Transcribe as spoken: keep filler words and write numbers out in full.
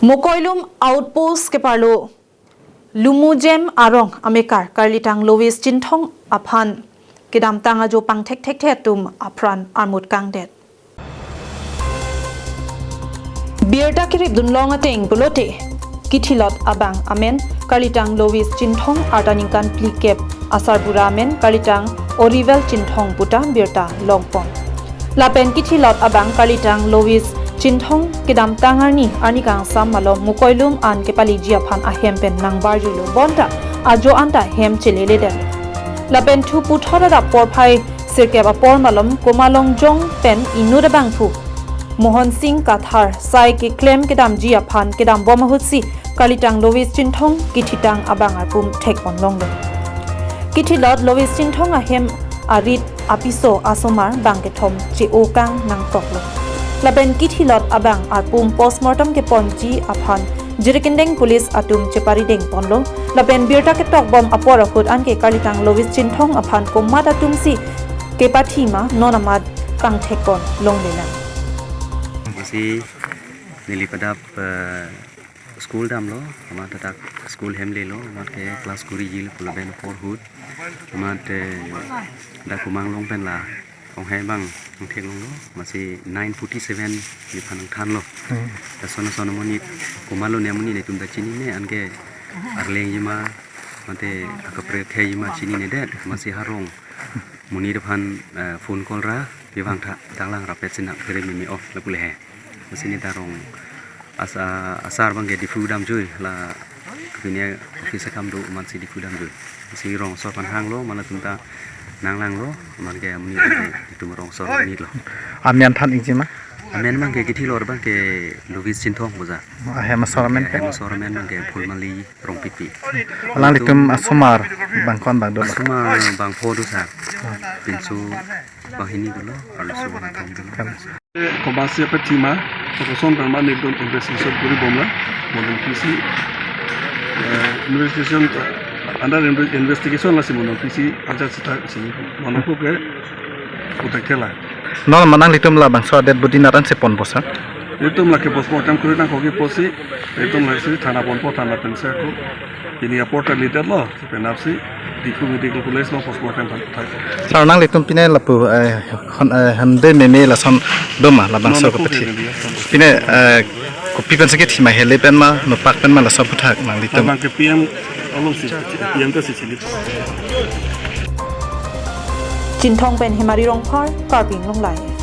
Mokoilum outpost keparlo Lumujem arong amekar Karlitang Lois Chinthong aphan kedamtang ajo pangthekthekthe atum apran armut kangdet. Birta keripdunlong ateng pulote kithilot abang amen Karlitang Lois Chinthong, arta ningkan phlikep asarbura amen Karlitang Oriwel Chinthong puta birta longpon. Lapen kithilot abang Karlitang Lois Chinthong kedamtang arni, arni kangsam malom Mokoilum an kepaliji aphan ahem pen nangbarjulo, bonta ajo anta hem cheleledet. Lapen thu puthot adap porphai sirkep apor malom Komalongjong pen inut abangphu Mohon Sing Kathar sai keklem kedamji aphan kedambom ahutsi Karlitang Lois Chinthong kithitang abang arpum thekponlonglo. Kithilot Lois Chinthong ahem arit apiso asomar bang kethom che-o kang nangtoklo. Lapen kithilot abang arpum postmortem keponji aphan Jirikindeng police atum cheparidengponlo. Lapen birta ketokbom apor ahut anke Karlitang Lois Chinthong aphan komat atumsi kepathi ma non amat pangthekponlonglelang. Lasi neli padap, eh, school damlo, amat adak school hemlelo, amat ke class kuri jil pulo ben porhut, amat, eh, dak Komalong pen la onghai bang nangtheklonglo, masi nine forty-seven nephan nangthanlo. Hmm. Lason lason amonit, komatlo ne amonit netum ta chinine, anke arleng jima, mate akaprek hai jima chininedet, masi harong monit aphan, eh, phone call ra, pivang tha, danglang rapet sinang kere mimi off la pule he. Masi neta rong asa, asar bang ke Diphu damjui la, pine office akam do amatsi Diphu damjui. Masi rong asor aphan hanglo, mala atum ta nanglanglo, amat ke amonit ke itum rong asor amonit lo. Amen than iji ma? Amen bang ke kithilot bang ke Lois Chinthong boja. Ahem asor amen ke? Ahem asor amen bang ke Phulmali Rongpipi. Alanglitum asomar bang ko-an bang dolo? Asomar bang pho do sir. Pinso banghini dolo, arloso bangkethom dolo. Kan. Kobasi apathi ma, koson pen ma nelitum investigation kuri bomlo, monon pisi, eh, investigation, eh, under inve-, investigation lasi monon pisi, aja sita si, monon ko ke, utak kela. Non ma nanglitum labangso dead body naran si ponpo sir? Nelitum lake postmortem kuri nangkok posi, nelitum lasi thana ponpo, thana pen sir ko, pini apor ta lidet lo, penapsi, Diphu Medical College lo postmortem aphan pathai. Sir, nanglitum pine lapu, eh, hon-, eh, hande meme lason doma labangso. Non, kopisi. Kopisi, kopisi. Pine, eh, kopi pensi kethi ma, hele pen ma, nopak pen ma laso aphuthak nanglitum? Abang ke P M along si, P M ta si chili. Chinthong pen Hemari Rongphar, Karbi Anglong Live.